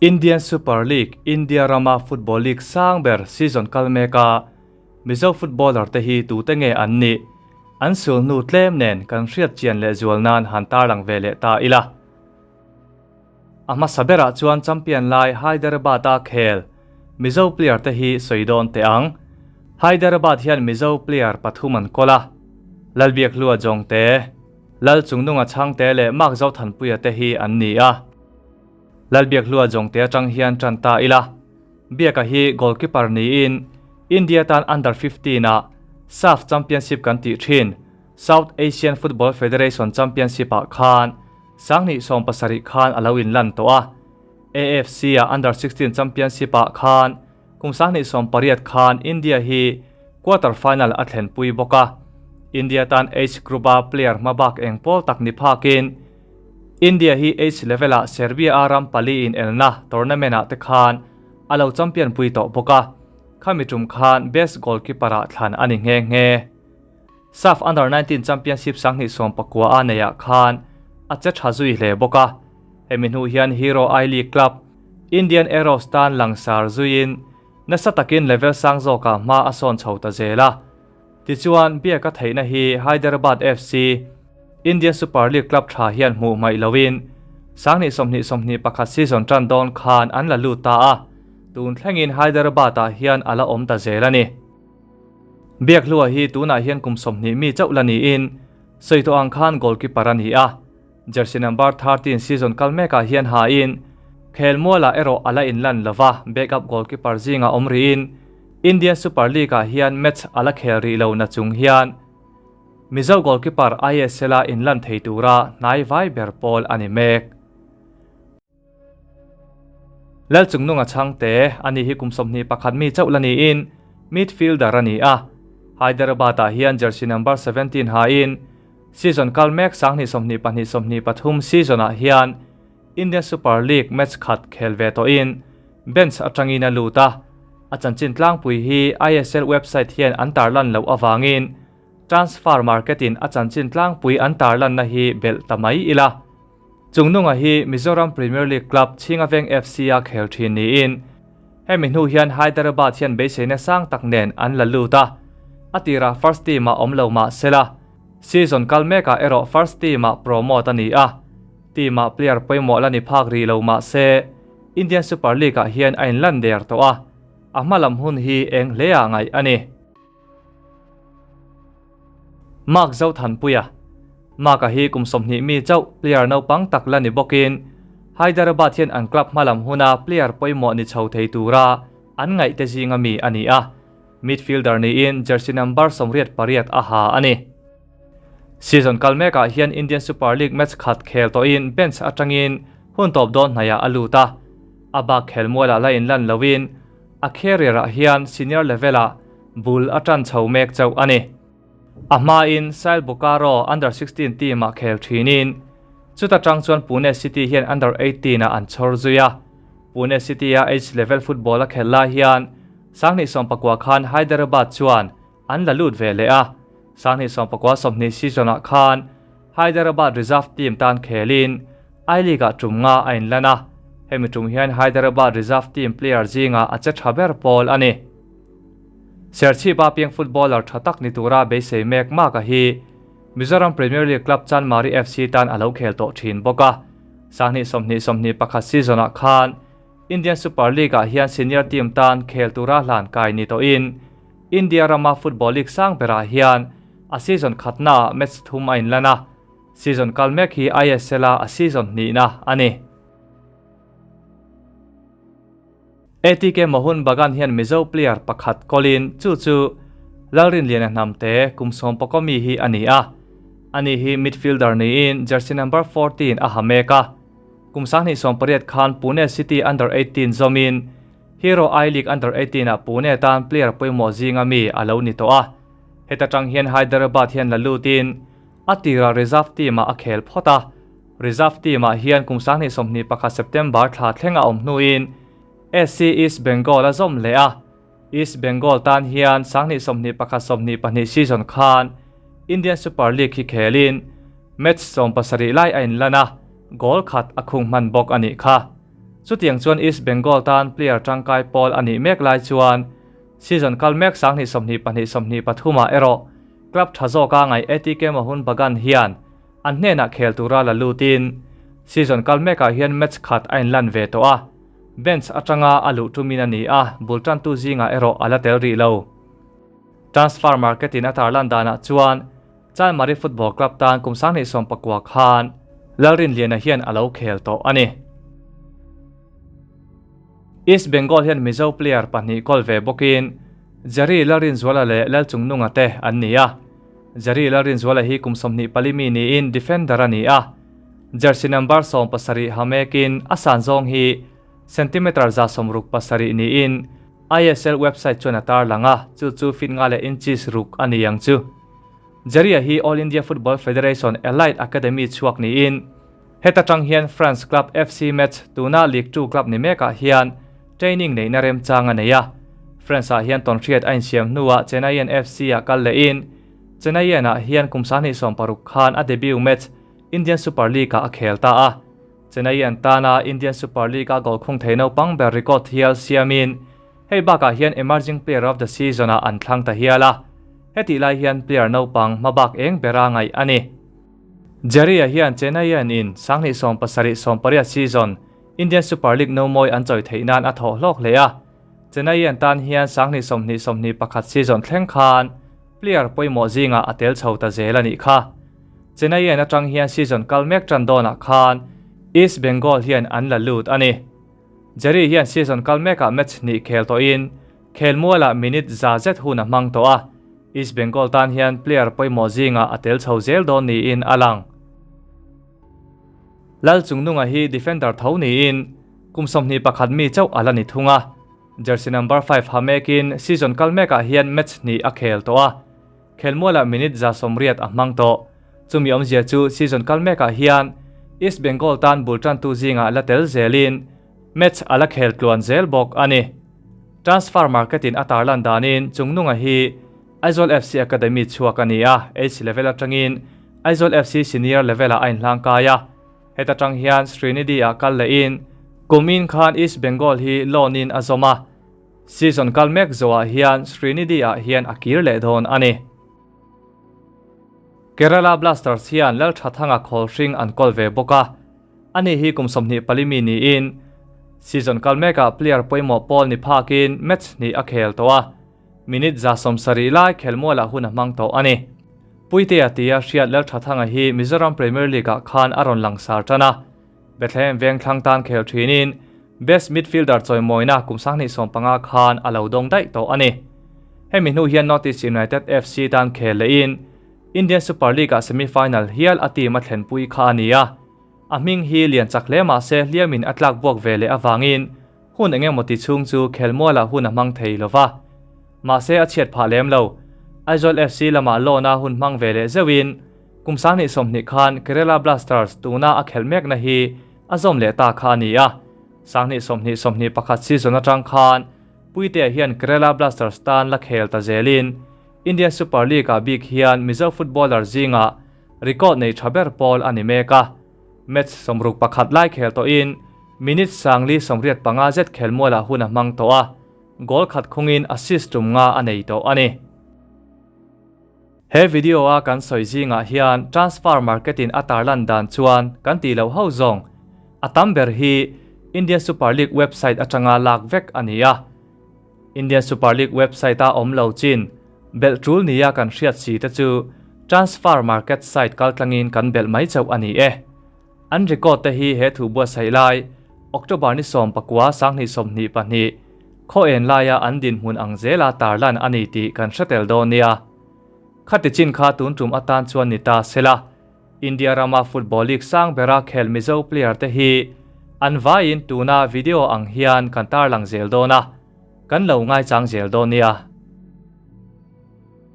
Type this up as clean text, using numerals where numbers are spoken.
Indian Super League, India rama football league sang ber season kal meka Mizo footballer te hi tute nge an nih? An sulhnu tlem nen kan hriat chian leh zual nan han tarlang ve leh ta ila. A hmasa berah chuan champion lai Hyderabad-a khel Mizo player te hi sawi dawn teh ang. Hyderabad hian Mizo player pathum an kawl a, Lalbiakhlua Jongte, Lalchungnunga Chhangte leh Mark Zothanpuia te hi an ni a. Lalbiakhlua Jongte atang hian tan ta ila. Biaka hi goalkeeper niin India tan Under 15 ah SAFF Championship kan tih thin South Asian Football Federation Championship ah khan Sanghnih 70 khan a lo inlan tawh a. AFC ah Under 16 Championship ah khan kum 2018 khan India hi quarter final a thlenpui bawk a. India tan age group a player hmabak eng pawl tak ni phakin India hi age level ah Serbia a ram pali in elna tournament ah te khan a lo champion pui tawh bawk a, khami tum khan best goalkeeper ah thlan a ni nghe nghe. SAFF Under 19 Championship 2019 a nei ah khan a che tha zui hle bawk a, hemi hnu hian Hero I-League club Indian Arrows tan langsar zuiin nasa takin level sang zawkah hma a sawn chho ta zel a. Tichuan, biaka theihna hi Hyderabad FC, Indian Super League club tha hian hmuh hmaih loin 2021 season tan dawn khan an la lut ta a, tun thlengin Hyderabad-ah hian a la awm ta zel a ni. Biakhlua hi tunah hian kum 20 mi chauh la niin sawi tawh ang khan goalkeeper a ni a, jersey number 13 season kal mekah hian hain khelmualah erawh a la inlan lova, backup goalkeeper zingah awm rihin Indian Super League-ah hian match a la khel rih lo na chung hian Mizo goalkeeper ISL-a inlan thei tura hnai vai ber pawl a ni mek. Lalchungnunga Chhangte, ani hi kum 21 mi chauh la niin midfielder a ni a, Hyderabad-ah hian jersey number 17 hain season kal mek 2022-23 season-ah hian Indian Super League match khat khel ve tawhin bench atangin a lut a, a chanchin tlangpui hi ISL website hian an tarlan loh avangin transfer market-in a chanchin tlangpui an tarlanna hi belh ta mai ila. Chungnunga hi Mizoram Premier League club Chhingaveng FC-a khel thin niin hemi hnu hian Hyderabad hian beiseina sang tak nen an la lut a, a tirah first team-ah awm lo mah sela season kal mekah erawh first team-ah promote a ni a. Team-ah player pawimawh la ni phak rih lo mah se Indian Super League-ah hian a inlan der tawh a, a hma lam hun hi eng hleah ngaih a ni. Mark Zothanpuia Mark-a hi kum 20 mi chauh player naupang tak la ni bawkin Hyderabad hian an club hma lam huna player pawimawh ni chho thei tura an ngaih te zinga mi a ni a, midfielder niin jersey number 88 a ha a ni. Season kal mekah hian Indian Super League match khat khel tawhin bench atangin hun tawp dawn hnaiah a lut a, a bak khel mualah la inlan loin a career-ah hian senior level-ah bul a tan chho mek chauh a ni. A hmain Sail Bokaro Under 16 team-ah khel thinin chuta tang chuan Pune City hian Under 18-ah an chhawr zui a. Pune City-a age level football a khel lai hian 2019 khan Hyderabad chuan an la lut ve leh a, 2019 season-ah khan Hyderabad reserve team tan khelin I-League-ah tum nga a inlan a, hemi tum hian Hyderabad reserve team player zingah a che tha ber pawl a ni. Serchhipa piang footballer tha tak ni tura beisei mek Maka hi Mizoram Premier League club Chanmari FC tan a lo khel tawh thin bawk a, 2021 season-ah khan Indian Super League-ah hian senior team tan khel tura hlan kai ni tawhin India rama football league sang berah hian a season khatnaah match thum a inlan a, season kal mek hi ISL-a a season hnihna a ni. ATK Mohun Bagan hian Mizo player pakhat kawlin chu chu Lalrinliana Hnamte kum 11 mi hi a ni a, ani hi midfielder niin jersey number 14 a ha mek a. Kum 2018 khan Pune City Under 18 zawmin Hero I-League Under 18 ah Pune tan player pawimawh zinga mi a lo ni tawh a. Heta tang hian Hyderabad hian la lutin a tira reserve team ah a khel phawt a. Reserve team ah hian kum 2021 September thla thleng a awm hnuin SC East Bengal a zawm leh a. East Bengal tan hian 2021-22 season khan Indian Super League hi khelin match 17 lai a inlan a, goal khat a khung hman bawk a nih kha. Chutiang chuan East Bengal tan player tangkai pawl a nih mek lai chuan season kal mek 2022 23 ah erawh club tha zawka ngaih ATK Mohun Bagan hian an hnenah khel tura la lutin season kal mekah hian match khat a inlan ve tawh a, bench atanga a luh tumin a ni a, bul tantu zingah erawh a la tel rih lo. Transfer market in a tarlan danah chuan Chanmari Football Club tan kum 2019 khan Lalrinliana hian a lo khel tawh a ni. East Bengal hian Mizo player pahnih kawl ve bawkin Jerry Lalrinzuala leh Lalchungnunga te an ni a. Jerry Lalrinzuala hi kum 24 mi niin defender a ni a. Jersey number 17 ha mekin a san zawng hi centimeter 167 niin ISL website chuan a tarlang a, chu chu feet nga leh inches ruk a ni ang chu. Jerry-a hi All India Football Federation Elite Academy chhuak niin heta tang hian France club FC Metz tuna Ligue 2 club ni mekah hian training neihna remchang a nei a. France-ah hian tawnhriat a insiam hnuah Chennaiyin FC-ah kal lehin Chennaiyin-ah hian kum 2016 khan a debut match Indian Super League-ah a khel ta a. Chennaiyin tana Indian Super League-a goal khung thei naupang ber record hial siamin hei bakah hian Emerging Player of the Season-ah an thlang ta hial a. Hetih lai hian player naupang hmabak eng bera ngaih a ni. Jerry-a hian Chennaiyin in 2017-18 season Indian Super League no mawi an chawi theih nan a thawh hlawk hle a. Chennaiyin tan hian 2020-21 season thleng khan player pawimawh zingah a tel chho ta zel a nih kha. Chennaiyin atang hian season kal mek tan dawnah khan East Bengal hian an la lut a ni. Jerry hian season kal mekah match hnih khel tawhin khel mualah minute za zet hun a hmang tawh a. East Bengal tan hian player pawimawh zingah a tel chho zel dawn niin a lang. Lalchungnunga hi defender tho niin kum 21 mi chauh a la ni thung a. Jersey number 5 ha mekin season kal mekah hian match hnih a khel tawh a. Khel mualah minute 180 a hmang tawh. Chumi awmzia chu season kal mekah hian East Bengal tan bul tantu zingah la tel zelin match a la khel tluan zel bawk a ni. Transfer market in a tarlan danin Chungnunga hi Aizawl FC Academy chhuak a ni a, H level atangin Aizawl FC senior level ah a inhlang kai a. Heta tang hian Srinidhi ah kal lehin kumin khan East Bengal hi loan in a zawm a. Season kal mek zawhah hian Srinidhi ah hian a kir leh dawn a ni. Kerala Blasters hian Lalthathanga khawl hring an kawl ve bawk a. Ani hi kum 24 mi niin season kal mekah player pawimawh pawl ni phakin match hnih a khel tawh a. Minute 70 lai khel mualah hun a hmang tawh a ni. Puitea tia hriat Lalthathanga hi Mizoram Premier League ah khan a rawn langsar tan a. Bethlehem veng thlang tan khel thinin Best Midfielder chawimawina kum 2015 khan a lo dawng daih tawh a ni. Hemi hnu hian North East United FC tan khel lehin Indian Super League ah semi-final hial a team a thlenpui kha a ni a. A hming hi lian chak hle mah se hliamin a tlak buak ve leh avangin hun engemaw ti chhung chu khel mualah hun a hmang thei lova. Mahse a chhiat phah lem lo. Aizawl FC lamah loan a hun hmang ve leh zeuhin kum 2020 khan Kerala Blasters tuna a khelh mekna hi a zawm leh ta kha a ni a. 2020-21 season atang khan Puitea hian Kerala Blasters tan la khel ta zelin Indian Super League ah bik hian Mizo footballer zingah record nei tha ber pawl a ni mek a. Match 61 lai khel tawhin minute 485 zet khel mualah hun a hmang tawh a. Goal khat khungin assist tum nga a nei tawh a ni. He video a kan sawi zingah hian transfer market in a tarlan dan chuan kan ti lo ho zawng. A tam ber hi Indian Super League website atanga lak vek a ni a. Indian Super League website a awm lo chin belh tul nia kan hriat si te chu transfer market site kaltlangin kan belh mai chauh a ni e. An record te hi he thu buatsaih lai October ni 19 2022 khaw en laia an din hmun ang zela tarlan a ni tih kan hretel dawn nia. Khati chin kha tun tum atan chuan ni ta sela. India rama Football League sang bera khel Mizo player te hi an vaiin tuna video ang hian kan tarlang zel dawn a. Kan lo ngai chang zel dawn nia.